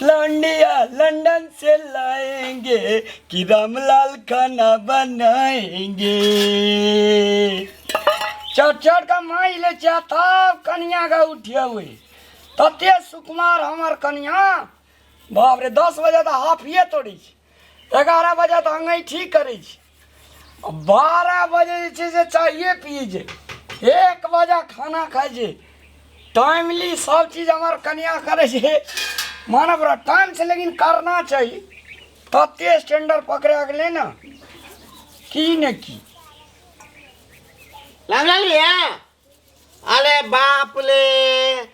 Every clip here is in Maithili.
लौंडिया लंदन से लाएंगे कि रामलाल खाना बनाएंगे। चढ़ चढ़ के माई ले छै तब कनिया के उठिए हुए तते सुकुमार हमर कनिया। बाप रे, 10 बजे तऽ हाफिए तोड़ै छै, 11 बजे तऽ अङ्गैठी करै छै, 12 बजे जे छै से चाइए पियै छै, 1 बजे खाना खाइ छै। टाइमली सब चीज हमर कनिया करै छै, माने पूरा टाइम से। लेकिन करना चाही। तते स्टैंडर्ड पकड़ा गेलै ने की ने की। लागल भैया, अरे बाप रे!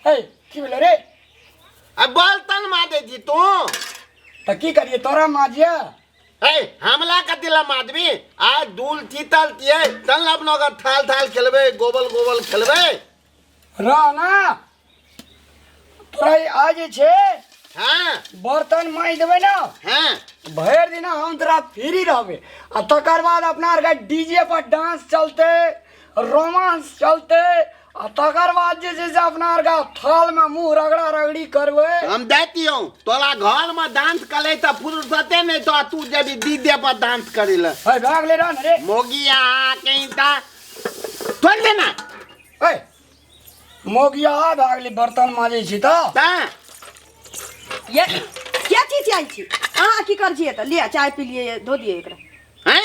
हे, की भेलै रे? अब बर्तन माजे छी तू? तऽ की करिए, तोरा माजिया? ए, हमला कथी ला माजबी? आ दूल थीतल तिये तन अपनो का थाल थाल खेलबे, गोबल गोबल खेलबे। रह ना, तोरा ई आ जे छै। बर्तन माजि देबै ने, भरि दिना हम तोरा फ्री रहबै आ तकर बाद अपना आरके डीजे पर डांस चलतै, रोमांस चलतै आ तकर बाद जे छै से अपना आरके थालमे मुँह रगड़ा रगड़ी करबै। हम दैतियौ तोरा घर में डांस करे त फुर्सते नहीं तो तू जेबी दीदे पर डांस करे ले। है, भए गेलै, रह ने रे। मोगिया कहीं ता तोड़ देना। है, मोगिया भए गेलै, बर्तन माजै छी तऽ। ता। ये क्या चीज आई छी अहाँ? की कर छियै? तऽ लिअ, चाय पी लियै, धो दियै एकरा। हैं,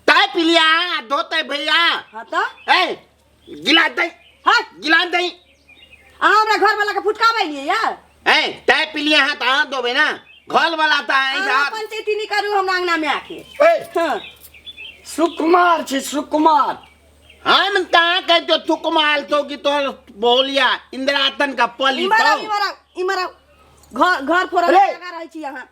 ताय पी लिया धोते भैया? हाँ तऽ। ए, गिला दे। हाँ। गिला दे। अहाँ हमरा घर वाला के फुटकाबै लिए यार। ए, ताय पी लिया। हाँ, तऽ अहाँ दोबे ना घर वाला तऽ अहाँ पंचायती नहीं करू हमरा अंगना में आके। ए। हाँ। सुकुमार छी, सुकुमार। हम कहाँ कहते थुकमाल तो कि तोर बोलिया इंदिरातन का पली। इमर आओ। तो इमर आओ, इमर आओ। घर घर फोड़ऽ रे। लगा रहै छी अहाँ।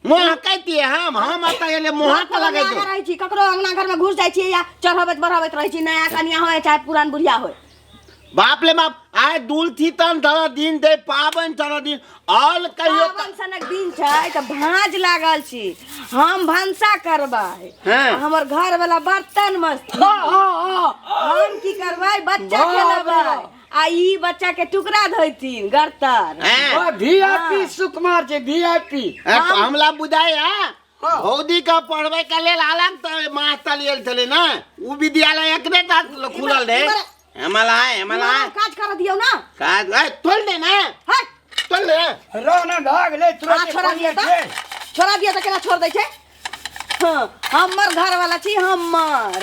मुँह कहती हम आता एले मुँह के लगे लगा दो। रहै छी, ककरो अंगना घर में घुस जाइ छी या चढ़बैत बढ़बैत रहै छी, नया कनिया होय चाहे पुरान बुढ़िया होय। बाप ले बाप, आय दूल थी तन धर दिन दे पावन चढ़ दिन और कहियो। पावन सनक दिन छै तऽ भाँज लागल छी, हम भनसा करबै। आ हमर घर वाला बर्तन मस्ती। हाँ हाँ हाँ हम की करबै? बच्चा बाप खेलेबै रे। आ ई बच्चा के टुकड़ा धोइथिन गरतर। वीआईपी सुकुमार छै, वीआईपी। तो हमला बुझाय है। भौजी का पढ़बै के लेल अलग तऽ मास्टर लेल छलै ने, उ विद्यालय एकरे टा खुलल रहे। हमला हमला काज कर दियौ ना। काज ए, तोड़ दे ना। हट। तोड़ दे। रह ना, भए गेलै। हाँ, तुरंत। छोड़ा दिया तऽ, छोड़ा दिया तऽ केना छोड़ दै छै? हाँ, हमर घर वाला छी, हमर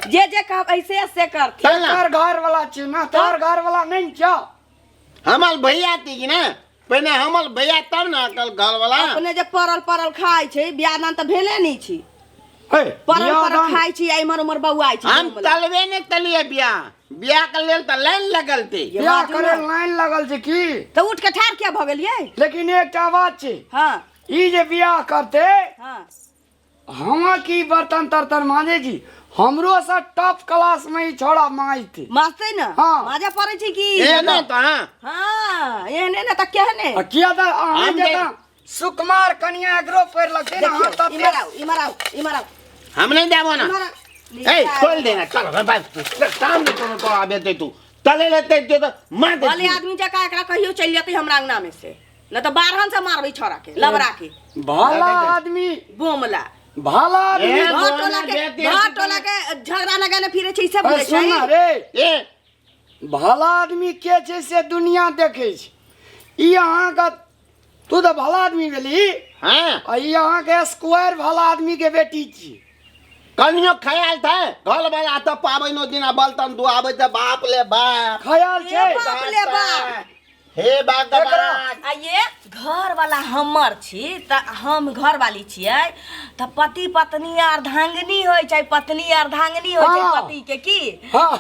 जे जे कहब ऐसे से करथिन। चल ना। तोहर घर वाला छी ना, तोहर घर वाला नहीं छौ। हमर भैया थी कि ना, पहिने हमर भैया तब ना कल घर वाला। अपने जे पड़ल पड़ल खाइ छै, बियाह दान तऽ भेले नहि छी। हे। पड़ल बियाह पड़ल दान- खाइ छी आ इम्हर उम्हर बौआइ छी। हम गाँवमे। तलबे ने तलिए, बियाह बियाह के लेल तऽ लाइन लगल थी। ये बियाह बाजू करे ने। लाइन लगल छै की? तऽ उठ के ठाढ़ किया भऽ गेलियै? लेकिन एकटा बात छै। ई जे बियाह करते, हमा की बर्तन तर्तन मांजे छी, हमरो से टॉप क्लास में ई छोड़ा मांजते। माजतै ने। माजे पड़ै छै की? ए ने तऽ हाँ। हाँ, एहने ने तऽ केहने? आ किया तऽ अहाँ हम जकाँ सुकुमार कनिया एकरो पैर लगते ने अहाँ। देखियौ, तते इम्हर आउ, इम्हर आउ, इम्हर आउ। हम नहीं देबो ना। इम्हर आउ। ए, खोल देना, चल रे भाई, सामने तो तो आबे दे, तू तले लेते ते तो मार दे। भले आदमी जकाँ एकरा कहियो चलि जेतै हमरा अंगना में से, न तऽ बारहन से मारबै छौड़ा के, लबड़ा के। भला आदमी। बोमला। भला आदमी। ए, घर टोला के बेटी- घर टोला के झगड़ा लगाने फिरे छै, ई सब ए, बुझै सुन ना छै। रे। ए। भला आदमी के छै से दुनिया देखै छै। ई अहाँके, तू तऽ भला आदमी भेली। आ ई अहाँके स्क्वायर भला आदमी के बेटी छी। कनियो ख्याल था घर वाला तऽ पाबैनो दिना बर्तन धोआबै तऽ बाप ले बाप। ख्याल छै। ए, बाप ले बाप। हे भगवान! आ ये घर वाला हमर छी तऽ हम घर वाली छियै तऽ पति पत्नी अर्धांगिनी होइ छै, पत्नी अर्धांगिनी होइ छै पति के की। हाँ,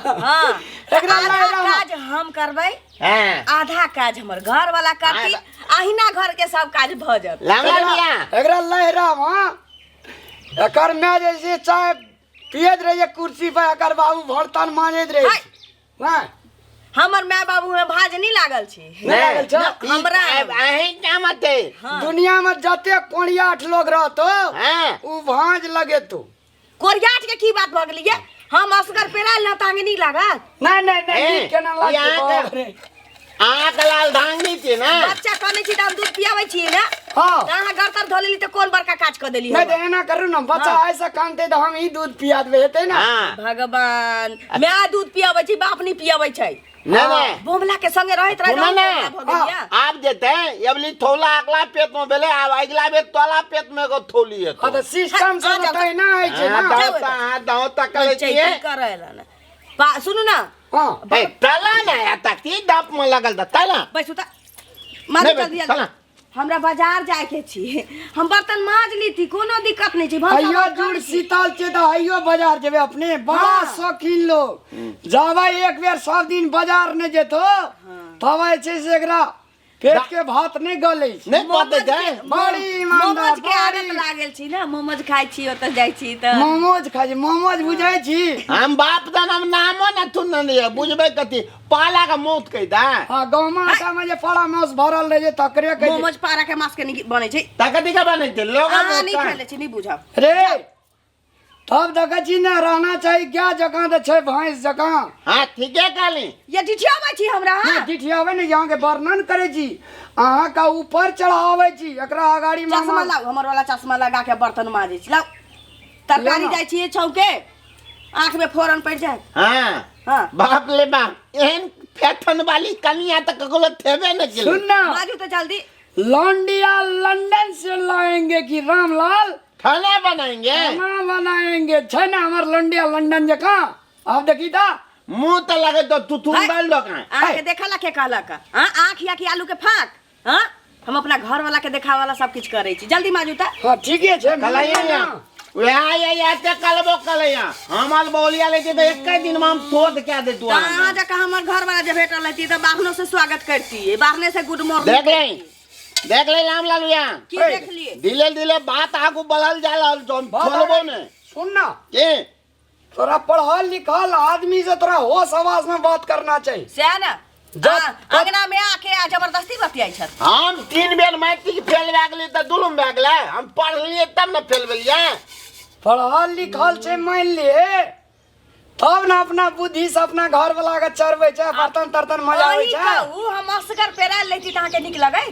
तऽ एकरा आधा लाइ राम। काज हम करबै, आधा काज हमर घर वाला करती, अहिना घर के सब काज भऽ जायत। लामा मिया। एकरा लहराम। हाँ, एकर माय जे छै चाय पियैत रहै छै कुर्सी पर, एकर बाबू बर्तन मांजैत रहै छै। नहि। हमर माय बाबू में भाज नहीं लागल छी। नहि लागल छौ? न, हमरा अहीं क्या मते। दुनिया में जते कोढ़ियाठ लोग रहतो, उ भांज लगेतो। कोरियाट के की बात भऽ गेलै ये? हम असगर पेरायल न तांगे नहीं लागल। नहीं नहीं नहीं। ए, ई केना लागतै? यहाँ बाप रे। अहाँके लाल धांगनी छी ने। बच्चा कनै छी तऽ हम दूध पियाबै छियै ने। हाँ। तऽ अहाँ घर तर धो लेली तऽ कोन बड़का काज कऽ देली नहीं हमर? तो एना करू ना बच्चा ऐसा कानते तो हम ही दूध पिया देबै हेतै ना हाँ भगवान माय दूध पियाबै छै बाप नहि पियाबै छै नहीं नहीं बोमला के संगे रहैत रहैत सुना हम ना। बोमला भऽ गेलियै। आब जेते अबली थौला अगला पेट में भेले आब अगला बेर तोला पेट में एगो थौली हेतौ हाँ तो सिस्टम से हाँ, तो तहिना होइ छै हाँ, ना दाँव ता- हाँ, दाँव ता करै छियै। चैती करै ला ना। सुनू ना हाँ ए, तला ना एतऽ की दप में लगल द तला बैसू तऽ माजू नहि जल्दी बैसू, जल्दी चला। हमरा बाजार जाय के छी हम बर्तन माज लीती कोनो दिक्कत नहीं छै भनसा हइयो भात जुड़ करै छी। शीतल छै तऽ हइयो बाजार जेबै अपने बड़ा हाँ। शौकीन लोग जाबै एक बेर सब दिन बाजार नहि जेतो तब जे छै से एकरा पेट के भात नहि गलै छै नहि पते छै बड़ी ईमानदार मोमोज के आदत बड़ी लागल छी ने मोमोज खाइ छी ओतऽ जाइ छी तऽ मोमोज खाइ छी मोमोज बुझै छी हम बाप जनम नामो न सुनलियै बुझबै कथी पाला के मौत कहि दे हाँ गहुमा आटा में जे पारा मांस भरल रहे छै तकरे कहै छै मोमोज पारा के मांस के नीक बनै छै तकदी के बनै छै लोग अहाँ नहि खेले छी नहि बुझब रे तब देखै छी ने रहना चाही गाय जकाँ तऽ छै भैंस जकाँ हाँ ठीके कहली ये डिठियाबै छी हमरा नहि डिठियाबै नहि अहाँके वर्णन करै छी अहाँके ऊपर चढ़ाबै छी एकरा अगाड़ी में चश्मा लाउ हमर वाला चश्मा लगा के बर्तन माजै छी लाउ तरकारी लेना। जाइ छियै छौके आँख में फोरन पड़ि जाए हाँ हाँ बाप ले बाप एहन फैथन वाली कनिया तऽ ककरो थेबे नहि केलै सुन ना माजू तऽ जल्दी लौंडिया लंदन से लाएंगे कि रामलाल खाना बनाएंगे खाना बनाएंगे छै ना हमर लौंडिया लंदन जकाँ आब देखी ता मुंह तऽ लगे तो तुतुम डाल दो कहाँ अहाँके देखला के कहलक हाँ आँख या कि आलू के फाक हाँ हम अपना घर वाला के देखावे वाला सब किछु करै छी जल्दी माजू तऽ हाँ ठीके छै कलैया ना वएह या याते कलबो कलैया हमर बौलिया ले तऽ एक दिन में हम तोड़ के दे तू तऽ अहाँ जकाँ हमर घर वाला जे भेटल रहती तऽ बाहनो से स्वागत करती बाहने से गुड मॉर्निंग देख ले देख ले राम लाल यहाँ की देख लिए धीरे धीरे बात आगू बढ़ल जा रहल छौ हम छोड़बो ने सुन ना के तोरा पढ़ल लिखल आदमी से तोरा होश आवाज में बात करना चाहिए सएह ने जब- अंगना में आके आ जबरदस्ती बतियाइ छथि हम 3 बेर मैट्रिक फेल भए गेलियै तऽ दुलुम भए गेलै हम पढ़लियै तब ने फेल भेलियै पढ़ल लिखल छै मान ले तब ने अपना बुद्धि से अपना घर वाला के चरबै छै बर्तन तर्तन मजाबै अही छै कहू हम असगर पेरायल लैती तऽ अहाँके नीक लगै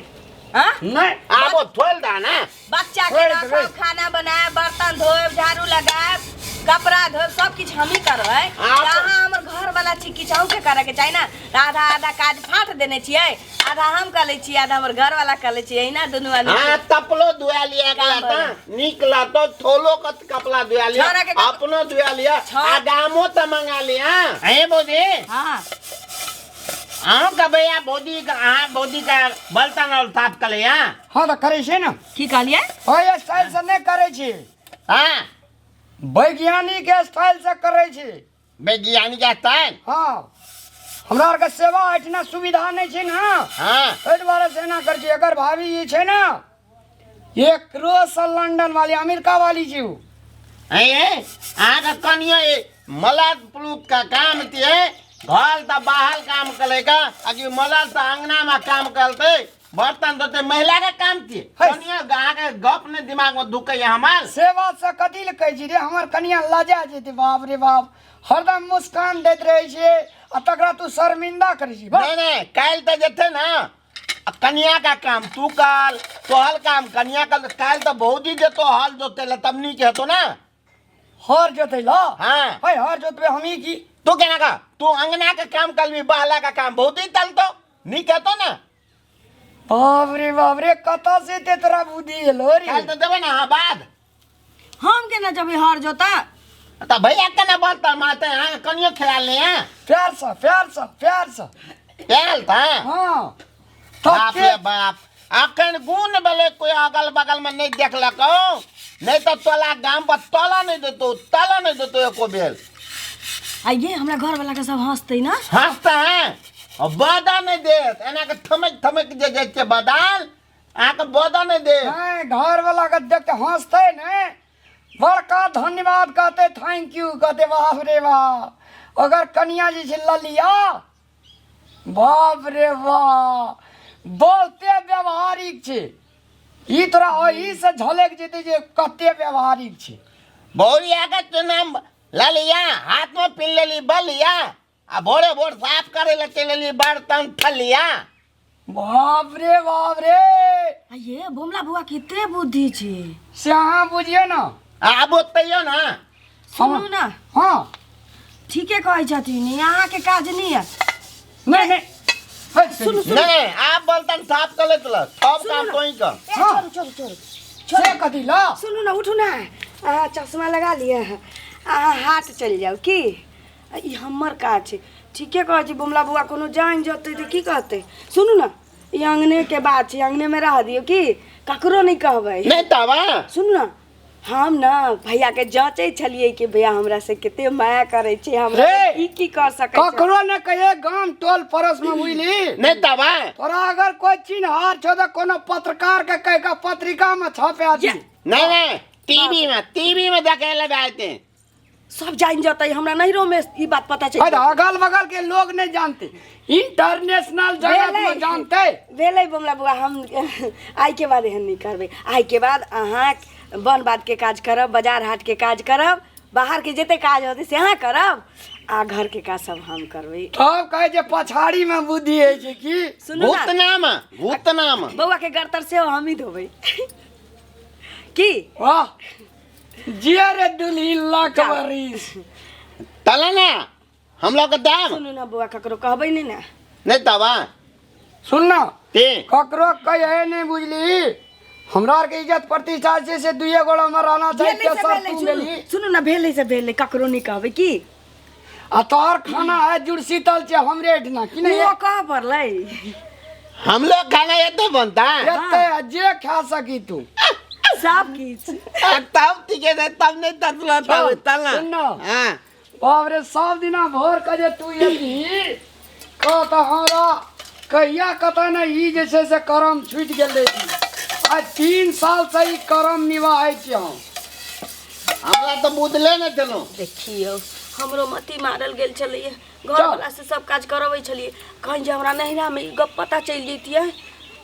हाँ नहि आब ओ थोड़ि दे ने बच्चा के छोड़ि राखब देबै। खाना बनायब बर्तन धोएब झाड़ू लगायब कपड़ा धोएब सब किछु हमही करबै आप- तऽ अहाँ हमर घर वाला छी किछु अहूँके करऽके चाही ने तऽ आधा आधा काज फाँट देने छियै आधा हम कऽ लै छियै आधा हमर घर वाला कऽ लै छियै एहिना दुनू आदमी हाँ तपलो धुआ लिया काम एकला तऽ नीक लगतो थोलो कत कपड़ा धुआ लिया छौड़ा के कप- अपनो धुआ लिया छौ- आ गामो तऽ मंगा लिया हे बोदी हाँ अहूँ के भैया भौजी के अहाँ भौजी के बर्तन और साफ कर लिया हाँ तऽ करै छै ने की कहलियै ओहि स्टाइल से नहि करै छी हाँ वैज्ञानिक स्टाइल से करै छी वैज्ञानिक स्टाइल हाँ हमरा आरके सेवा एहिठिना सुविधा नहि छै ने हाँ एहि दुआरे से एना करै छी एकर भाभी जे छै ने एकरो से लंडन वाली अमेरिका वाली छी उ अहाँके कनियो मलद पुलुत का काम तिये घर तऽ बाहर काम करेगा आ कि मलद तऽ अंगना में काम करते बर्तन धोते महिला के काम तिये है। कनियो अहाँके गप ने दिमाग में ढुकैया हमार से बात से कथी लए कहै छी रे हमर कनिया लजा जेतै बाप रे बाप हरदम मुस्कान दैत रहै छै आ तकरा तू शर्मिंदा करै छी बस नहीं नहीं काल्हि तऽ जेतै ना आ कनिया का काम तू काल तोहर काम कनिया का काल्हि तऽ भौजी जेतो हल जोते ला तब नीक हेतो ना हर जोतै ला हाँ है हर जोतबै हमही की तू केना का तू अंगना के काम करबी बहला का काम भौजी तलतो नीक हेतो ना बाप रे बाप रे कतऽ से एते तोरा बुद्धि एलो रे काल्हि तऽ देबै ना अहाँ बाद हम केना जेबै हर जोता तऽ भैया केना बर्तन मारते अहाँ कनियो खिला ले हैं प्यार से प्यार से प्यार से प्यार था हाँ बाप रे बाप अखन गुण भेलै कोई अगल बगल में नहीं देखलक नहीं तो तोला गाम पर तला नहीं देतो तला नहीं देतो एको बेर आ ये हमरा घर वाला के सब हंसते ना हंसता है और बदा नहीं देत एना के थमक थमक जे जाइ छै बदाल अहाँके बदा नहीं देत नहीं घर वाला के देख के हंसते ने बड़का धन्यवाद कहते thank you कहते बाप रे बाप अगर कनिया जी छै ललिया बाप रे बाप बहुते व्यवहारिक छै ई तोरा ओही से झलक जेतै जे कते व्यवहारिक छै बौरिया के तो नाम ललिया हाथ में पिन लेली बलिया आ भोरे भोर साफ करे ले चलि एली बर्तन थलिया बाप रे बाप रे। आ ये बोमला बुआ कते बुद्धि छै। से अहाँ बुझियौ ने। आब ओतैयो ना। सुनू ना। हाँ ठीके कहै छथिन, अहाँके काज नहि है। नहीं नहीं सुनू सुनू। नहीं आप बर्तन साफ कर लेत ल सब काम तोही कर। ए, हाँ। छोड़ू छोड़ू छोड़ू। से कथी ला? सुनू ना, उठू ना, अहाँ चश्मा लगा लिअ, अहाँ हाट चलि जाउ की ई हमर काज छै। ठीके कहै छी बोमला बुआ, कोनो जानि जेतै तऽ की कहतै। सुनू ना, ई अङ्गने के बात छै, अङ्गने में रह दियौ की, ककरो नहि कहबै। नहीं तब हाँ? सुनू ना, हम ना भैया के जाँचै छलियै कि भैया हमरा से कते माया करै छै, हमरा रे! की की कर सकै छै। ककरो ने कहिए गाम टोल पड़ोस में बुझली। नहीं तब हाँ? तोरा अगर कोई चिन्हार छौ तऽ कोनो पत्रकार के कह के पत्रिका में छपा दी। नहीं नहीं टीवी में देखे ले जाते। सब जानि जेतै, हमरा नैहरो में ई बात पता चलि अरे अगल बगल के लोग नहीं जानते, इंटरनेशनल जगत में जानते। भेलै बोमला बुआ, हम आइ के बाद एहन नहि करबै। आइ के बाद अहाँ वन बात के काज करब, बाजार हाट के काज करब, बाहर के जते काज होतै से अहाँ करब, आ घर के काज सब हम करबै। तब कहै छै पछाड़ी में बुद्धि होइ छै की। सुनू ना, भूतनाम भूतनाम बौआ के गर्तर सेहो हमही धोबै की। वाह जिया रे दुल्ही लाख बरिस। तला ना हम लोग के दाम। सुनू ना बौआ, ककरो कहबै नहि ने। नहीं तब हाँ? सुन ना, ते ककरो कहे नहीं बुझली, हमरा आर के इज्जत प्रतिष्ठा छै से दुइये गोड़ा में रहना चाही। भेलै से तेसर भेलै, तू सुनू गेली। सुनू ना, भेलै से भेलै, ककरो नहि कहबै की। आ तोहर खाना है जुड़ शीतल छै हमरे एहिठिना की नहीं? ओ कहाँ पड़लै? हम लोग खाना ये तो बनता है। एते जे खा सकी तू सब किछु। तब ठीक है, तब नहीं तसला तब तलना। सुन ना। हाँ बाप रे, सब दिना भोर के जे तू एलही कह तऽ हमरा कहिया कतऽ ने ई जे छै से करम छूटि गेल रहै। आइ 3 साल से ई करम निभाहै छी हम। हमरा तऽ बुझले नहि छलहुँ। देखियौ, हमरो मति मारल गेल छलैए, घरवला से सब काज करबै छलियै। कहीं जे हमरा नैहरामे ई गप पता चलि जैतियै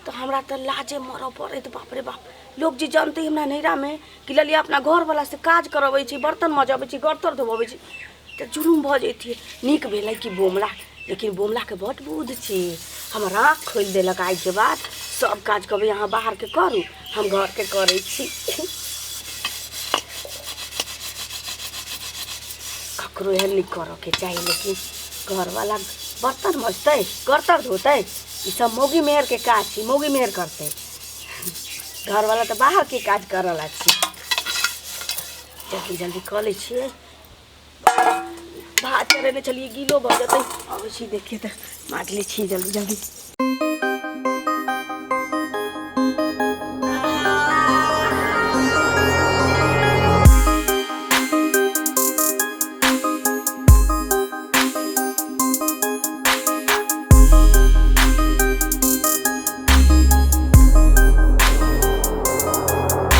तऽ हमरा तऽ लाजे मरऽ पड़ैत। बाप रे बाप, लोग जे जानतै हमरा नैहरामे कि ललिया अपना घरवला से काज करबै छै, बर्तन मजबै छै, गरतर धोबबै छै, तऽ जुलुम भऽ जैतियै। नीक भेलै कि बोमला, लेकिन बोमलाके बड्ड बुद्धि छै, हमर आँखि खोलि देलक। आइके बाद सब काज कहबै अहाँ बाहरके करू, हम घरके करै छी। ककरो एहन नहि करऽके चाही, लेकिन घरवाला बर्तन मजतै, गरतर धोतै, ई सब मौगी मेहरके काज छै, मौगी मेहर करतै। घरवाला तऽ बाहरके काज करऽला छै। जल्दी जल्दी कऽ लै छियै। भात चढ़ेने छलियै, गीलो भऽ जेतै। अबै छी देखिए तऽ माजले छी जल्दी जल्दी।